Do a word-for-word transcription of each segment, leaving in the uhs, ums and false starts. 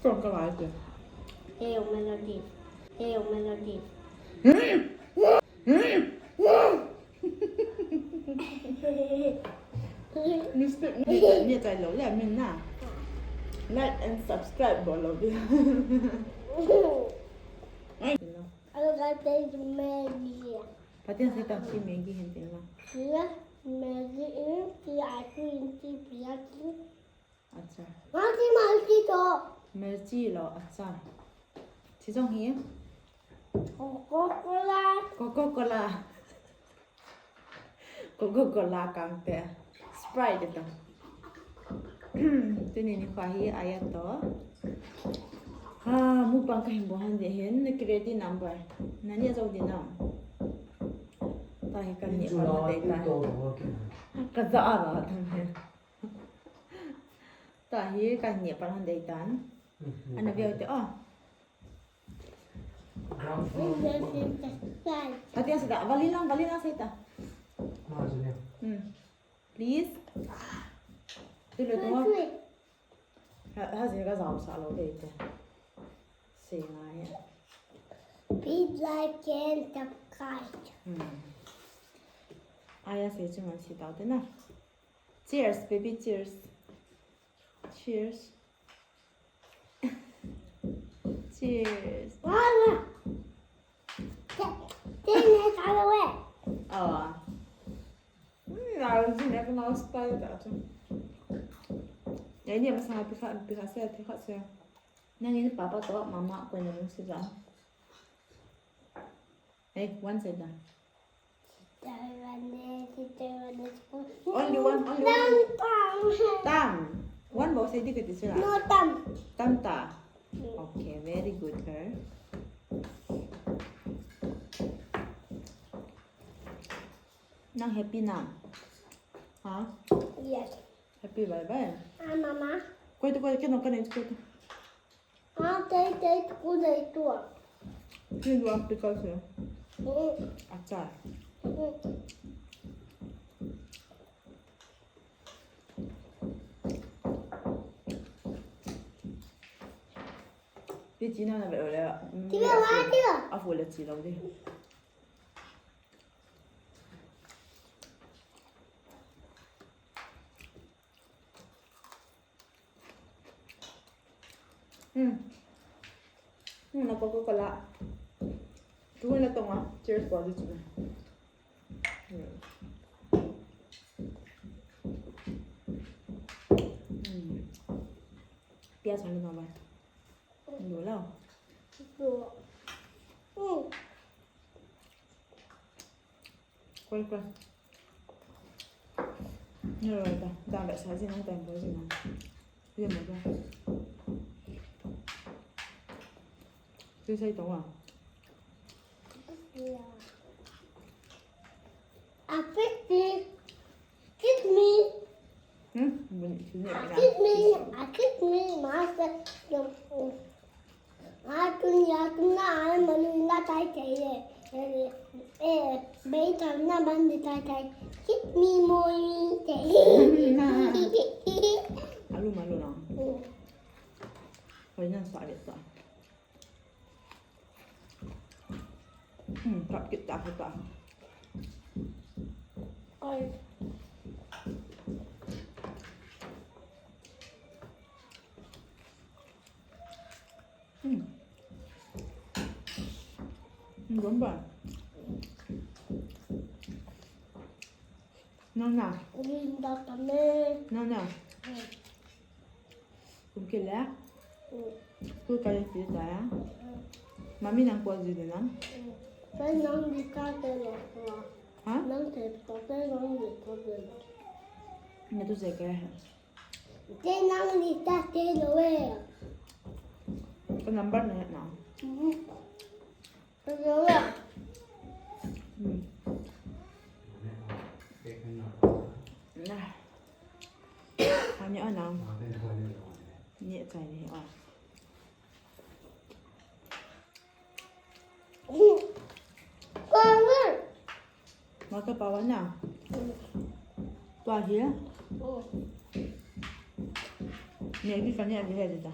Kong ka lai te. Hey, Melody. Hey, Melody. Mistake ni, ni chai lo le min na. Like and subscribe bol lo di. Ai. I like Maggi. Pathen sei ta, si Maggi hin tin la. Yes, Maggi in, si achu in, si piaj in. Acha. Multi, multi to. Mirchi lo, acha. Chi jong hi? Coca-Cola. Coca-Cola. Coca-Cola kang te. Sprite to. Tuni nikho hi aya to. Ha, mukbang kahin bol hon ding hin, na create number. Nani ajou ding nam. Tahi kaneh pan hon ding tai. Kaja a ba thang he. Tahi kaneh pan hon ding tan. Ana veu te o. Ati asita, valin lang, valin lang asita. Hmm. Please. Tilo to. Ha, ha, sika jao sa lo dei te. Sei ngai. Please like and subscribe. Hmm. Aya sei chu man si tau te na. Cheers, baby, cheers. Cheers. Cheers. Mama. Te, te ne kala we. Oh. Hmm, I was in everyone else by that. Ngai ni masanga pisa, pisa se, pisa se. Nang ini papa to mama ko ni mung sija. Hey, one sija. Only one, only one. Tam. Tam. One bou sei di kati sila. No, tam. Tam ta. Okay, very good girl. Nang happy na? Ha? Yes. Happy bye bye. Ah, mama. Koi tu, koi tu, koi tu. Ah, tei, tei, tu, koi tu. Koi tu, pickles ya. Mm. Achar. Mm. Ti chi na na ve le. Ti ve wa ti ve. A fu le chi lo di. Hmm. Hmm, na Coca-Cola. Tu na tonga. Cheers for this one. Hmm. Hmm. Piaz hong na ba. Lo la. Lo. Hmm. Koi, koi. Ni lo ta, ta ba sa jin nang ta bo jin nang. Ye mo ta. Ti sai tong a. A piti. Kiss me. Hmm? Bunyi sini. Ah, kiss me. Ah, kiss me, master. Ah, tun ya tun na ai manu na tai tai ye. Eh, eh, bei ta na ban di tai tai. Kiss me, moi. Malu, malu na. Hmm. Koi na sa dia ta. Hmm, kap kita kita. Oi. Hmm. Hmm, bomba. Nana. Linda kami. Nana. Hmm. Kum kile? Mm. School ka le ti ta ya? Mm. Mami nang ko ji de nang? Mm. Sai nang di ka te lo wa. Ha? Nang te to te nang di to te lo. Na tu se ke. Te nang di ta te lo we. Ka number na na. Mm. Hmm. Nah. Ani ana. Ni chai ni a. Maka pawana. Tua hi. Ni ki kani a di he da.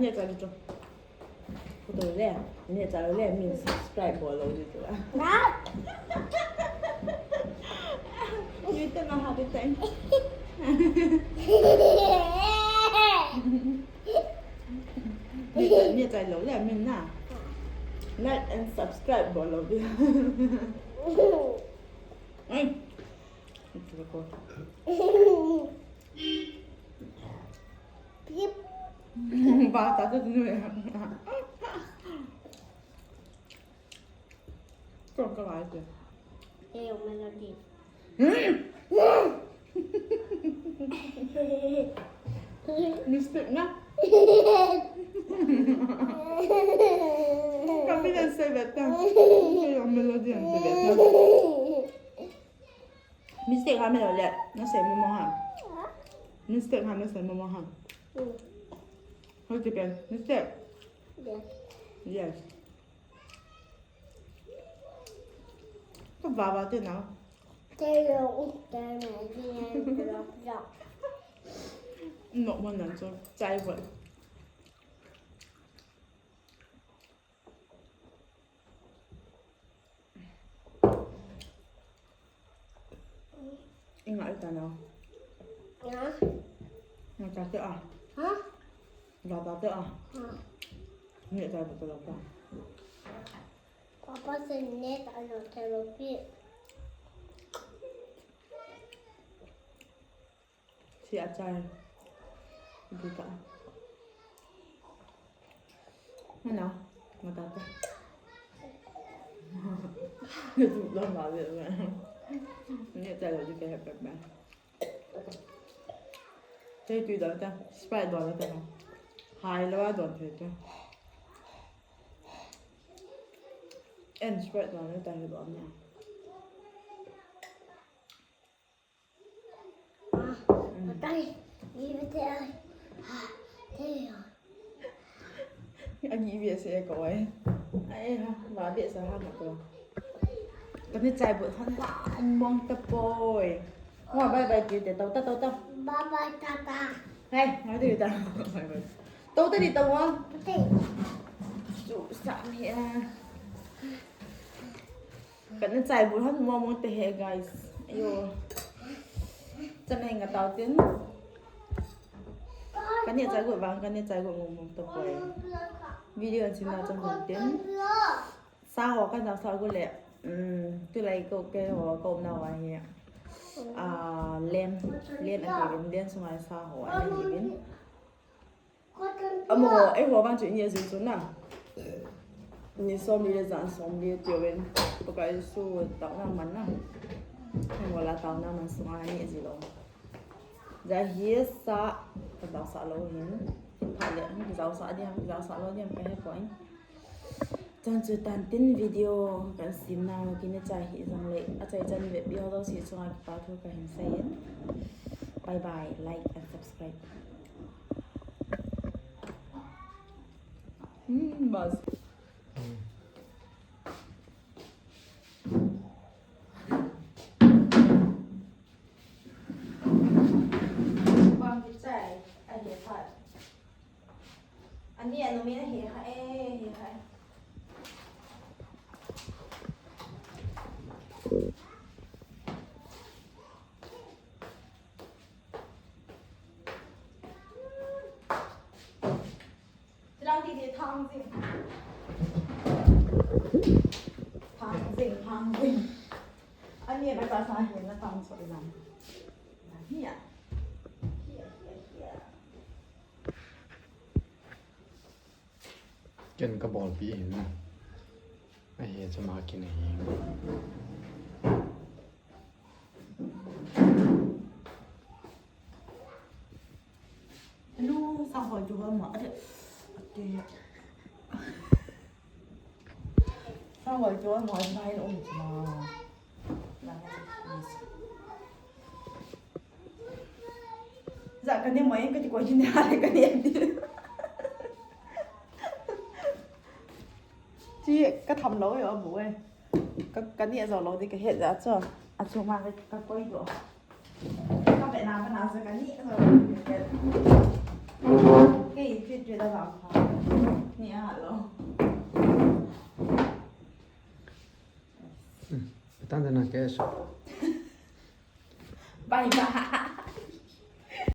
neh chai lou chu. Photo le, neh chai lou le, min subscribe bol lou ding chu. Neh. Neh chai lou ha, neh chai. Neh chai, neh chai lou le, min na. Like and subscribe bol lou ding. Ai. Ba ta tu nu ya. Kong ka ba tu. Ei, Melody. Mistake na. Kami lang sa beta. Ei, Melody ang sa beta. Mistake ha Melody. Na sa mo mo ha. Mistake ha, na sa mo mo ha. Hoy, Tipen. Mistake. Yes. Yes. Ka ba ba te na. Te lo, te na, te na, te lo, te lo. No, mo nan so, chai bo. Ngai ta na. Ngai ta te a. Ha? Ngai ta te a. Ha. Ngai ta te a. Papa se ne ta lo te lo pi. Si achar. Di ta. Mana, matata. Ngai tu la ma le. Ngai ta lo di ke he pe pe. Te tu da ta, Sprite da ta. Hai lo da te te. En Sprite da ta he da na. Agi bia se ko ai. Ai ha, ba bia sa ha ma ko. Kani chai bu han la mong ta poi. Wa bye bye ti te tau ta tau ta. Bye bye ta ta. Hai, ma ti ta. Bye bye. Tau ta di tau wa. Te. Su sa mi a. Kana chai bu han mo mo te he guys. Ayo. Chana nga tau tin. Kani chai gu bang, kani chai gu mo mo to poi. Video an sina chang gu tin. Sa ho kan sa gu le. Um, tu lai ko ke ho ko na wa he. Ah, len, len a ke len sungai sa ho a len. Amaho, eiho vang chu ineh jing chu na. Ni somli le jan somli tiuvin. Pakai Jesu taona man na. Eiho la taona man sunga ineh ji lou. Ja hi sa, ka taosah lou hin. Phat le, hung kijaosah ding, hung kijaosah lou ding, ka he poi. Chan chu tan tin video kan sim nau kine chai hi jong le, achai chan ve pi ho jouse chunga kipa thu kahin seiyin. Bye bye, like and subscribe. Hmm, bas. Bang kichai, ahi phat. Ani anu mi na he ha e, he ha e. Chilang ti ti thang jing. Thang jing, thang jing. Ani na ka sa he na thang so ilang. Hiya. Hiya, hiya, hiya. Ken ka bolpi hin na. Ahi, chama kin ahi. Hello, sa hoi chu hoi ma. Ate. Ate. Sa hoi chu hoi ma, sa hin um chu ma. Za ka ne mai ka ti ko hin ha ka ne ti. Chi ka tham lou yo bu e. Ka, ka ne zo lou di ka het za cho. A chu ma ka, ka koi do. Ka ve na ka na za ka ne zo lou di ka het. Ke i fit fit da ba pha. Ni a lo. Tan da na ke so. Bye bye.